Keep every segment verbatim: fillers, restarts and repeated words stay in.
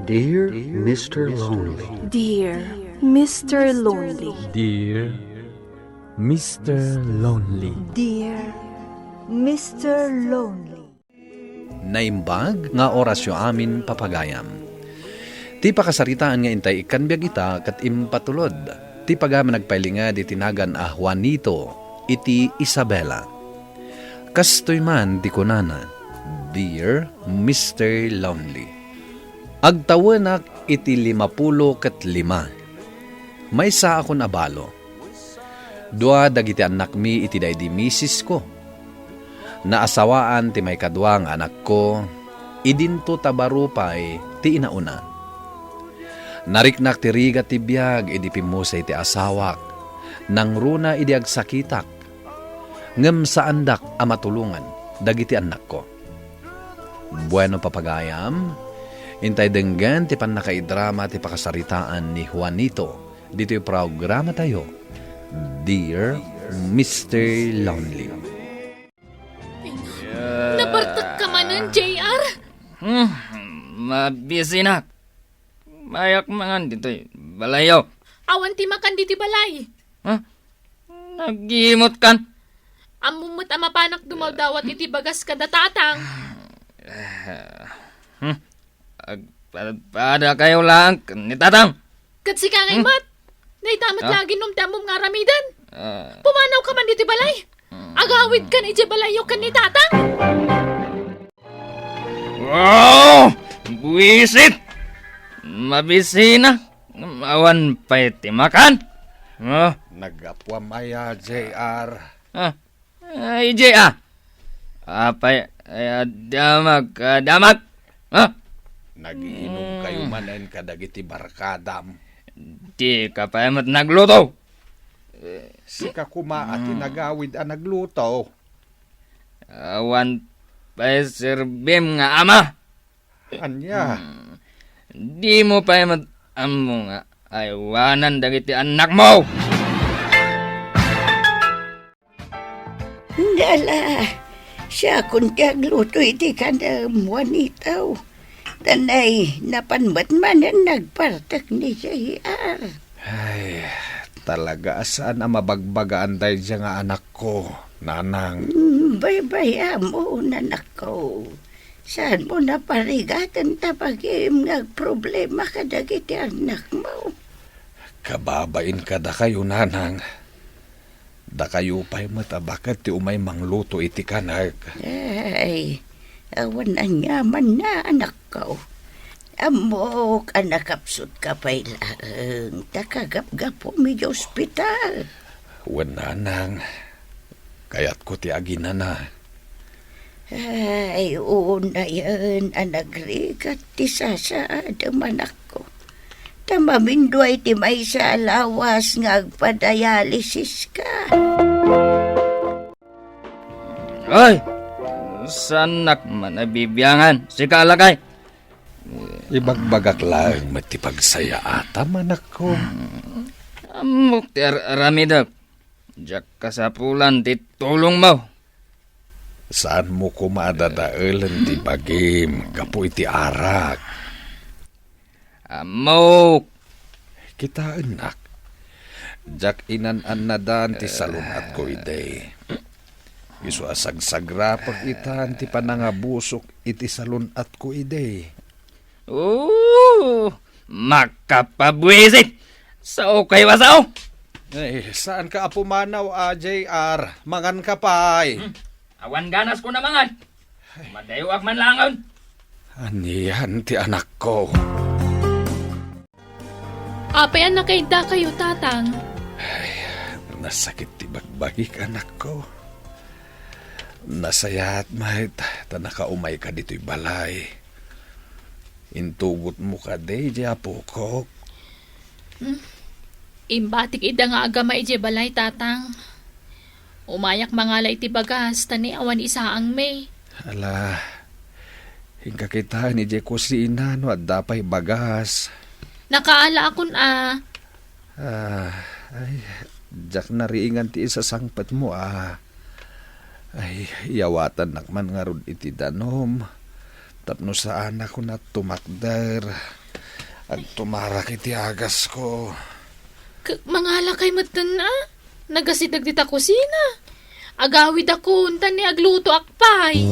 Dear Mister Lonely. Dear Mister Lonely. Dear Mister Lonely. Dear Mister Lonely. Naimbag nga orasyo amin, papagayam. Ti pakasaritaan nga intay ikkan biag ita ket impatulod ti pagayam a nagpailinged iti nagan a Juanito iti Isabela. Kastoy man ti kunana, Dear Mister Lonely. Agtawenak iti limapulo ket lima. Maysaakon a balo. Dua dagiti annakmi iti daydi misisko. Naasawaan ti maikadua nga anakko, idinto ta baro pay ti inauna. Nariknak ti rigat ti biag idi pimmusay ti asawak, nangruna idi agsakitak, ngem saandak a matulongan dagiti annakko. Bueno, papagayam, intay denggen ti pannakaidrama ti pakasaritaan ni Juanito ditoy programatayo, Dear Mister Lonely. Nabartek ka manen, J R? Hmm, mabisinak. Mayak mangan ditoy balayyo. Awan ti makan ditoy balay. Ha? Nagimot kan? Ammom met a mapanak dumawdawat iti bagas kada tatang. Hmm. Agpadpada kayo lang ni tatang. Ket sika ngay Hmm? met. Dayta met Ah? lagi no ti ammom nga aramiden. Ah. Pumanaw ka man ditoy balay. Hmm. Agawid kan iti balayyo ken ni tatang. Wow! Buisit! Mabisina. Awan pay ti makan. Ah. Nagapuam aya, J R? Ah. Ay, J R. Apay, ay, adamag, adamag. Ah. Nagiinum kayo manen kadagiti barkadam. Di ka pay met nagluto. Sika kuma a ti Mm. nagawid a nagluto. Awan pay serbim nga ama. Ania? Hmm. Di mo pay met ammo nga aywanan dagiti annakmo. Dala, siakon ti agluto iti kanem, Juanito. Tanay, napan met manen nagpartek ni J R. Ay, talaga a saan a mabagbagaan daydiay nga anakko, nanang. Mm, baybayamon, anakko. Saanmo naparigaten ta bagim nga agproblema kadagiti annakmo? Kababain kadakayo, nanang. Dakayo pay met a baket ti umay mangluto iti kanek. Ay, awan aniamanna, anakko. Ammok a nakapsutka pay laeng ta kagapgapum iti ospital. Wen, nanang, kayatko ti aginana. Ay, unayen a nagrigat ti sasaadem, anakko. Ta maminduay ti maysa a lawas nga agpadialysis ka. Ay, saannak man a bibiangan, sika a lakay. Ibagbagak laeng met ti pagsayaatam, anakko. Ammok ti ar-aramidek. Diak kasapulan ti tulongmo. Saanmo koma a dadaelen ti bagim gapu iti arak. Ammok. Kitaennak. Diak inan-annadan ti salun-atko idi. Isu a sagsagrapek itan ti panangabusok iti salun-atko idi. Oo, makapabuisit! Sao kayo a sao! Eh, saanka a pumanaw a, J R? Manganka pay. Hmm. Awan ganasko a mangan. Madayoak man laengen. Anian ti anakko? Apay a nakaidda kayo, Tatang? Ay, nasakit ti bagbagik, anakko. Nasayaat met ta nakaumayka ditoy balay. Intugotmo kadi diay apokok? Hmm. Imbatik ida nga agama idiay balay, Tatang. Umayak mangala iti bagas, ta ni awan isaangmi. Ala, inka kitaen idiay kusina no adda pay bagas. Nakaalaakon a. Ah, ay, diak nariingan ti isasangpetmo a. Ay, iyawatannak man ngarud iti danum tapno saanakon a tumakder. Agtumarak iti agasko. K-, mangalakay metten a? Nagasideg dita kusina. Agawidakon, ta ni aglutoak pay.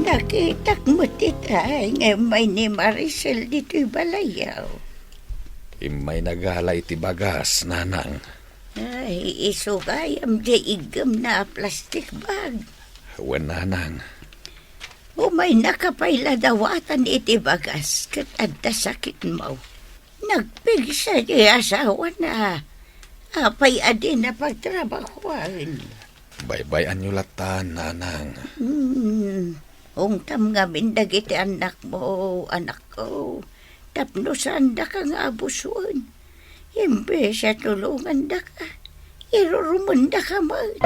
Nakitak met itay nga immay ni Maricel ditoy balayyo. Immay nagala iti bagas, nanang. Ay, isu gayam diay iggemna a plastic bag. Wen, nanang. Umaynaka pay la dawatan iti bagas ket adda sakitmo. Nagpigsa ti asawana. Apay a dina pagtrabahoan? Baybay-anyo latta, nanang. Hmm. Ungtam ngamin dagiti annakmo, anakko. Tapno saandaka nga abusoen. Imbes a tulongandaka, irurumendaka met.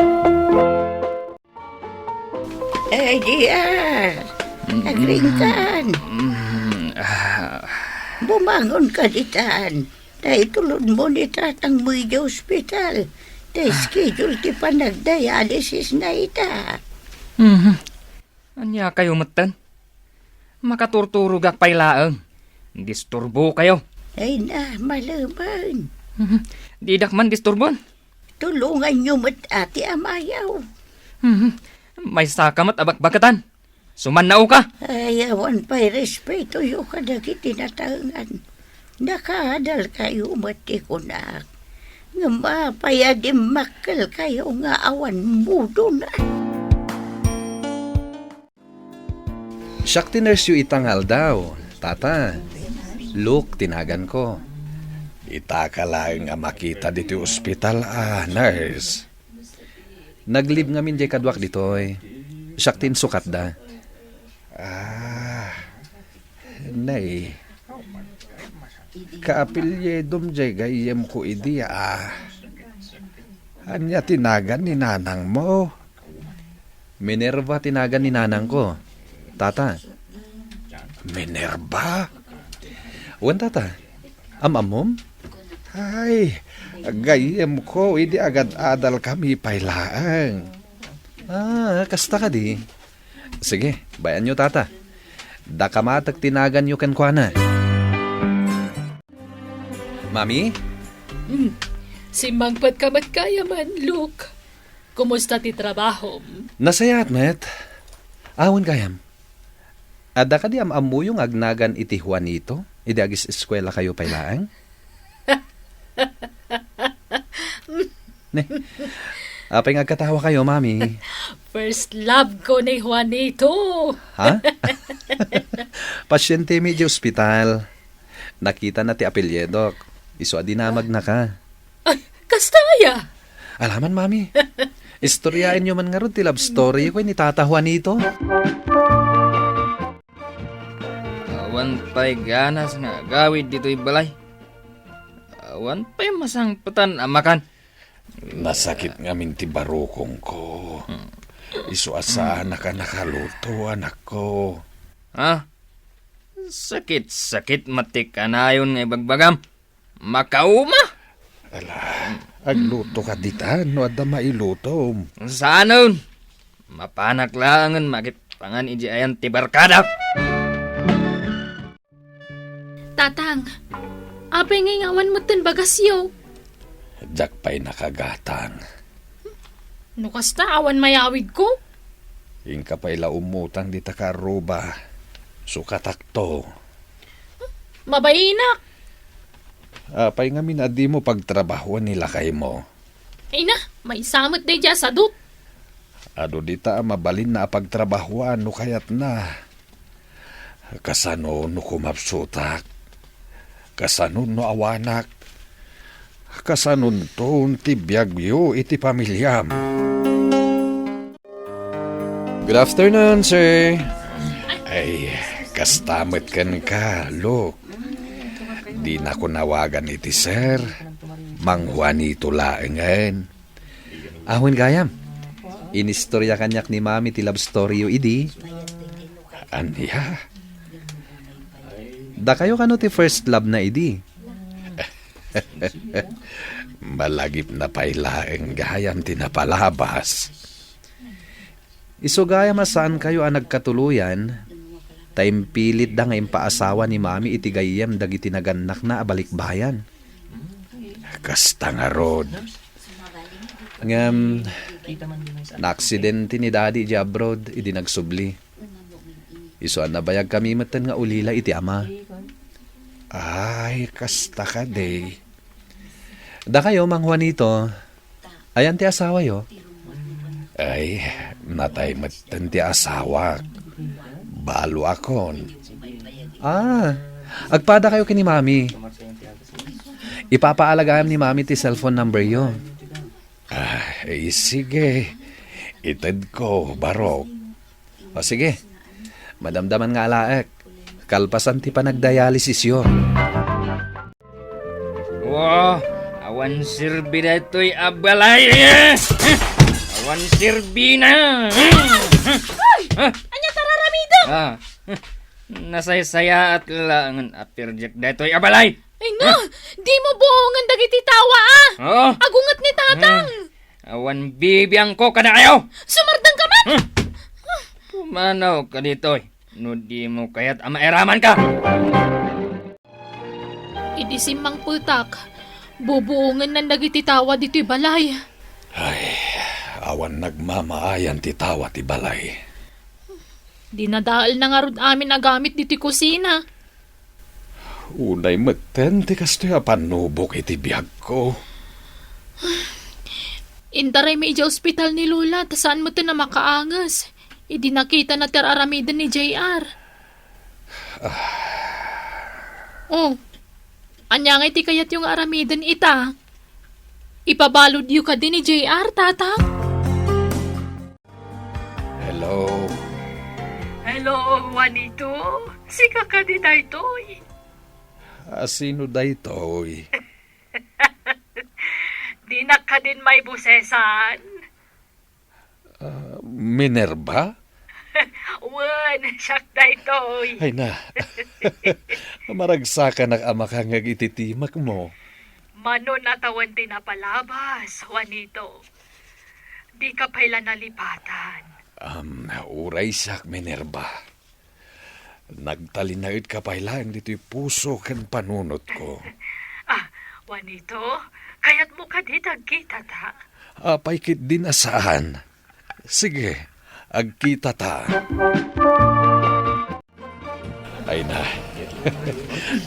Ay, dia. Agringkan. Mm, ah. Bumangon ka ditan. Ta itulodmo ni tatangmo idiay ospital. Ta schedule ti panagdialysisna ita. Mhm. Ania kayo metten? Makaturturogak pay laeng. Disturbo kayo. Ay na, malemen. Mhm. Didak man disturboen. Tulonganyo met a ti amayo. Mhm. Maysaka met a bakbaketan. Sumannaoka. Ay, awan pay respetoyo kadagiti nataengan. Nakaadal kayo met ti kunak. Ngem apay a dimmakkel kayo nga awan mudona? Siak ti nurse-yo ita nga aldaw, Tata. Luke ti naganko. Itaka laeng a makita ditoy ospital a nurse. Nag-leave ngamin diay kaduak ditoy. Siak ti insukatda. Ah, nay. Kaapelyidom diay gayyemko idi, ah. Ania ti nagan ni nanangmo? Minerva ti nagan ni nanangko, Tata. Minerva? Wen, Tata. Am-ammom? Ay, gayyemko idi agad-adalkami pay laeng. Ah, kasta kadi? Sige, bay-anyo, Tata. Daka matek ti naganyo kenkuana. Mami? Hmm. Simmangpetka met gayam, Luke. Kumusta ti trabahom? Nasayaat met. Awan gayam. Adda kadi am-ammoyo nga agnagan iti Juanito, idi agis-eskuelakayo pay laeng? Ne, apay nga agkatawakayo, Mami? First love ko ni Juanito. Ha? Pasientemi idiay ospital. Nakitana ti apelyidok. Isu a dinamagnaka. Ay, kasta aya? Alaman, Mami. Istoryaenyo man ngarud ti love story ko ni Tata Juanito. Awan pay ganas nga agawid ditoy balay. Awan pay masangpetan a makan. Nasakit ngamin ti barukongko. Isu a saanak a nakaluto, anakko. Ha? Sakit-sakit met ti kanayon nga ibagbagam. Makauma? Ala, agluto ka ditan no adda mailutom. Saanen. Mapanak laengen makit-, pangan iti ayan ti barkadak. Tatang, apay ngay nga awan metten bagasyo? Diak pay nakagatang. No kasta, awan mayawidko? Inka pay la umutang dita kaarruba. Sukatakto. Mabainak. Apay ngamin a dimo pagtrabahoan ni lakaymo? Ay na, maysa met daydiay a sadut. Adu dita a mabalinna a pagtrabahoan no kayatna. Kasano no kumapsutak? Kasano no awanak? Kasanonton ti biagyo iti pamiliam? Good afternoon, sir. Ay, kasta met kenka, Luke. Dinako nawagan iti sir. Mang Juanito laengen. Awan gayam. Inistorya kaniak ni Mami ti love story-yo idi. Ania? Dakayo kano ti first love na idi? Malagipna pay laeng gayam ti napalabas. Isu gayam a saankayo a nagkatuloyan, ta impilitda nga impaasawa ni Mami iti gayyem dagiti nagannakna a balikbayan. Kasta ngarud. Ngem, naaksidente ni Daddy idiay abroad idi nagsubli. Isu a nabayagkami metten nga ulila iti ama. Ay, kasta kadi. Dakayo, Mang Juanito, ayan ti asawayo? Ay, natay metten ti asawak. Baluakon. Ah, agpadakayo ken ni Mami. Ipapaalagayam ni Mami ti cellphone numberyo. Ah, eh, sige. Itedko, barok. O sige, madamdaman nga alaek. Kalpasan ti panagdialysisyo. Wa, awan serbi daytoy a balay. Awan serbina. Hoy! Ania ti ar-aramidem? Ah, nasaysayaat laengen a perdiak daytoy a balay. Ay nga, dimo buongen dagiti tawa, a. Oo. Agunget ni Tatang. Hmm. Awan bibiangko kadakayo. Sumardengka man! Hmm. Pumanawka ditoy no dimo kayat a mairamanka. Idi simmangpetak, bubuongennan dagiti tawa ditoy balay. Ay, awan nagmamaayan ti tawa ti balay. Dinadaelna ngarud amin a gamit ditoy kusina. Unay metten ti kastoy a pannubok iti biagko. Intaraymi idiay ospital ni Lola, ta saan metten a makaanges idi nakitana ti ar-aramiden ni J R. Ah. Oh, ania ngay ti kayatyo nga aramiden ita? Ipabaludyo kadi ni J R, Tatang? Hello? Hello, Juanito? Sika kadi daytoy? A sino daytoy? Dinak kadin maibusesan? Ah, Minerva? Wen, siak daytoy. Ay na. Maragsakanak a makangngeg iti timekmo. Mano a tawen ti napalabas, Juanito. Dika pay la nalipatan. Am, uray siak, Minerva. Nagtalinaedka pay laeng ditoy puso ken panunotko. Ah, Juanito, kayatmo kadi ti agkitata? Apay ketdin a saan? Sige, agkitata. Ay na,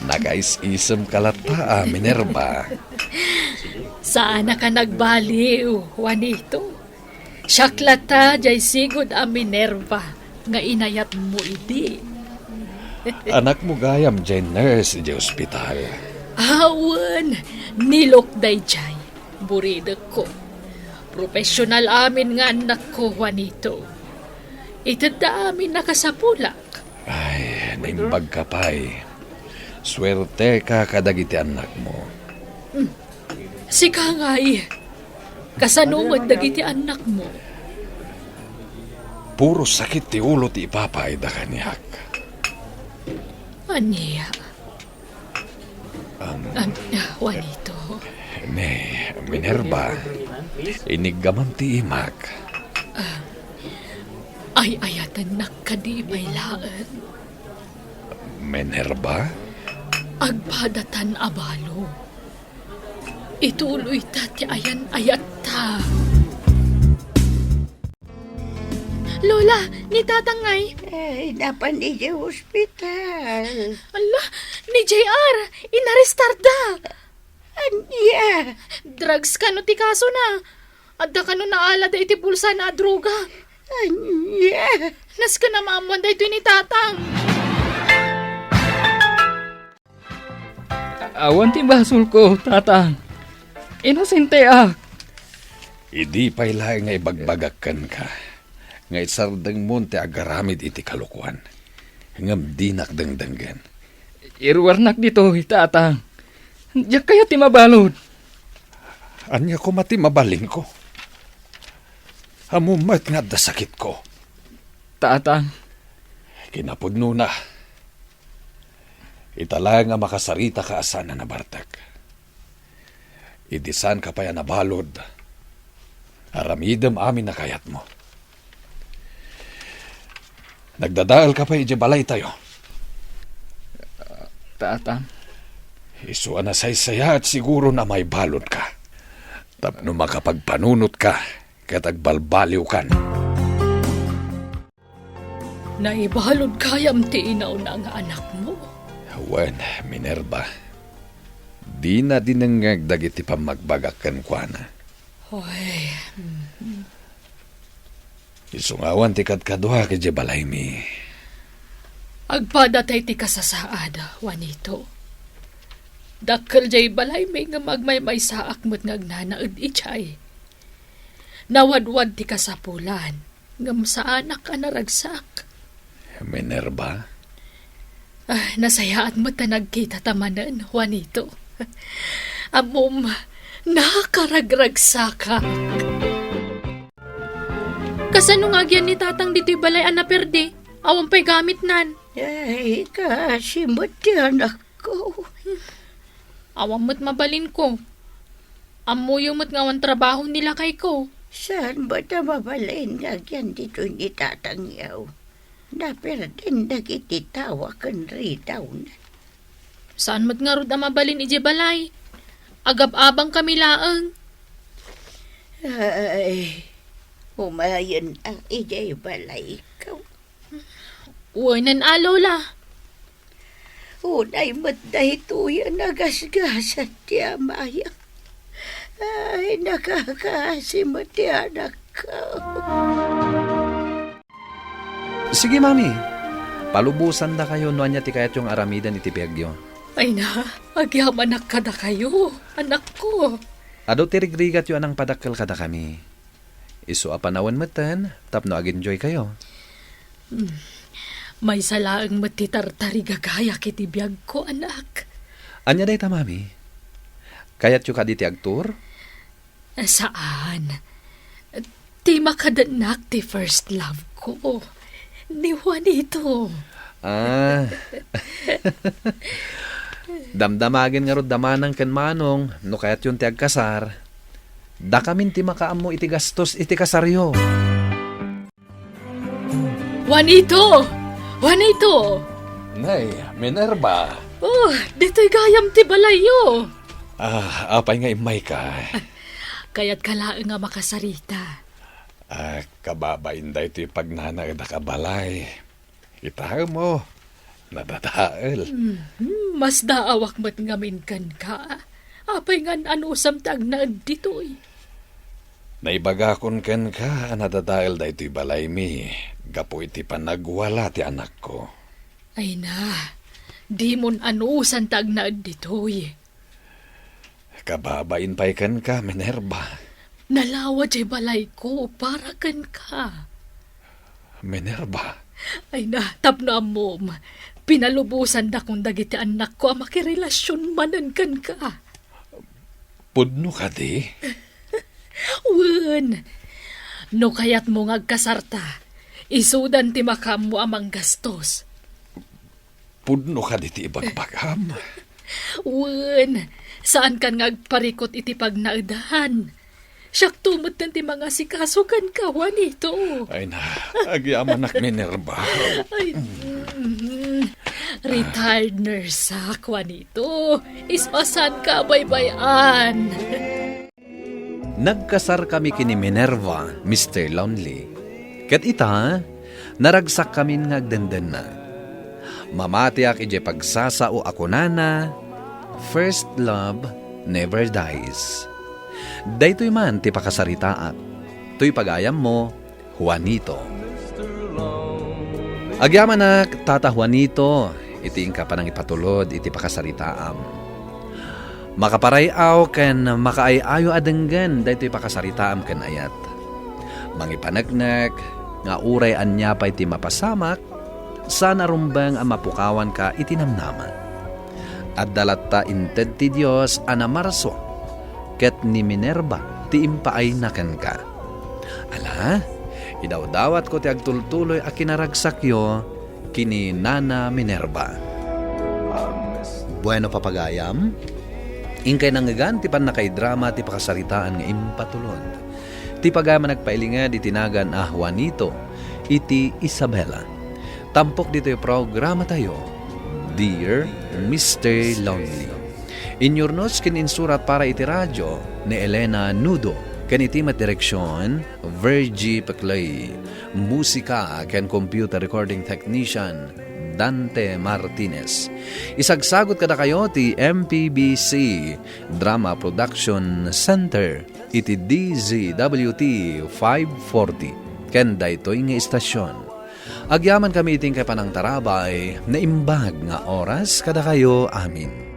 nakaisisemka latta a, Minerva. Saanaka nagbaliw, Juanito. Siak latta diay sigud a Minerva nga inayatmo idi. Anakmo gayam diay nurse idiay ospital. Awan, ni Lok daydiay. Buridekko. Professional amin nga annakko, Juanito. Itedda amin a kasapulak. Ay, naimbagka pay. Suerteka kadagiti annakmo. Hmm. Sika ngay, kasano met dagiti annakmo? Puro sakit ti ulo ti ipapaayda kaniak. Ania? Am, Am, ah, Juanito. Ne, Minerva, iniggaman ti imak. Ah, ay-ayatennak kadi pay laeng. Minerva? Agpadatan a balo. Ituloyta ti ayan-ayatta. Lola, ni Tatang ngay? Ay, napan idiay ospital. Ala, ni J R, inarestarda. Ania? Drugs kano ti kasona? Adda kano naalada iti bulsana a droga? Ania? Nasken a maammoan daytoy ni Tatang. Awan ti basolko, Tatang. Inosenteak. Idi pay laeng nga ibagbagak kenka nga isardengmon ti agaramid iti kalokuan, ngem dinak dengdenggen. Iruarnak ditoy, Tatang. Diak kayat ti mabalud. Ania koma ti mabalinko? Ammom met nga adda sakitko. Tatang. Kinapudnona, ita laeng a makasaritaka a saan a nabartek. Idi saanka pay a nabalud, aramidem amin a kayatmo. Nagdadaelka pay idiay balaytayo? Tata. Isu a nasaysayaat siguron a maibaludka. Tapno makapagpanunotka ket agbalbaliwkan. Naibalud gayam ti inauna nga anakmo? Wen, Minerva. Dina dinengngeg dagiti pammagbagak kenkuana. Oy, mm. Isu nga awan ti kadkaduak idiay balaymi. Agpadatay ti kasasaad, Juanito. Dakkel diay balaymi ngem agmaymaysaak met nga agnanaed idiay. Nawadwad ti kasapulan, ngem saanak a naragsak. Minerva? Ah, nasayaat met ta nagkitata manen, Juanito. Ammom, nakaragragsakak. Kasano nga agyan ni Tatang ditoy balay a naperdi? Awan pay gamitnan. Ay, kaasi met ti anakko. Awan met mabalinko. Ammoyo met nga awan trabaho ni lakayko. Saan met a mabalin nga agyan ditoy ni Tatangyo? Naperdin dagiti tao ken ridawna. Saan met ngarud a mabalin idiay balay? Agab-abangkami laeng. Ay, umayen a idiay balayko. Wen a, Lola. Unay met daytoy a nagasgasat ti amaya. Ay, nakakaasi met ti anakko. Sige, Mami. Palubosandakayo no ania ti kayatyo nga aramiden iti biagyo. Ay na, agyamanak kadakayo, anakko. Adu ti rigrigatyo a nangpadakkel kadakami. Isu a panawen metten tapno agenjoykayo. Hmm. Maysa laeng met ti tartarigagayak iti biagko, anak. Ania dayta, Mami? Kayatyo kadi ti agtour? Saan. Ti makadennak ti first love ko. Ni Juanito. Ah. Damdamagen ngarud da Manang ken Manong no kayatyon ti agkasar. Dakamin ti makaammo iti gastos iti kasaryo. Juanito! Juanito! Nay, Minerva! Oh, ditoy gayam ti balayyo. Ah, apay nga immayka? Kayatka laeng a makasarita. Ah, kababain daytoy pagnanaedak a balay. Kitaem, nadadael. Mhm, masdaawak met ngamin kenka. Apay nga an-anusam ti agnaed ditoy? Naibagakon kenka a nadadael daytoy balaymi gapu iti panagwala ti anakko. Ay na, dimon anusan ti agnaed ditoy. Kababain pay kenka, Minerva. Nalawa diay balayko para kenka. Minerva. Ay na, tapno ammom, pinalubosandakon dagiti annakko a makirelasion manen kenka. Pudno kadi? Wen, no kayatmo nga agkasarta, isudan ti makaammo a manggastos. Pudno kadi ti ibagbagam? Wen, saankan nga agparikut iti pagnaedan. Siakto metten ti mangasikaso kenka, Juanito. Ay na, agyamanak, Minerva. Ay, mm, retired nurse, ah, Juanito. Isu a saanka a baybay-an. Nagkasarkami ken ni Minerva, Mister Lonely. Ket ita, naragsakkamin nga agdendenna. Mamatiak idiay pagsasao a kunana, "First love never dies." Daytoy man ti pakasaritaak. Toy pagayammo, Juanito. Agyamanak, Tata Juanito, iti inka panangipatulod iti pakasaritaam. Makaparay-aw ken makaay-ayo a denggen daytoy pakasaritaam ken ayat. Mangipaneknek nga uray ania pay ti mapasamak, saan a rumbeng a mapukawanka iti namnama. Adda latta inted ti Dios a namarsua ket ni Minerva ti impaayna kenka. Ala, idawdawatko ti agtultuloy a kinaragsakyo ken ni Nana Minerva. Bueno, papagayam, inkay nangngegan ti pannakaidrama ti pakasaritaan nga impatulod. Ti pagayam a nagpailinged iti nagan a Juanito iti Isabela. Tampok ditoy programatayo, Dear Mister Lonely. Inyurnos ken insurat para iti radyo ni Elena Nudo, ken iti met direksion, Virgie Peclay. Musika ken computer recording technician, Dante Martinez. Isagsagot kadakayo ti M P B C Drama Production Center iti D Z W T five forty ken daytoy nga istasyon. Agyamankami iti inkay panangtarabay, naimbag nga oras kadakayo amin.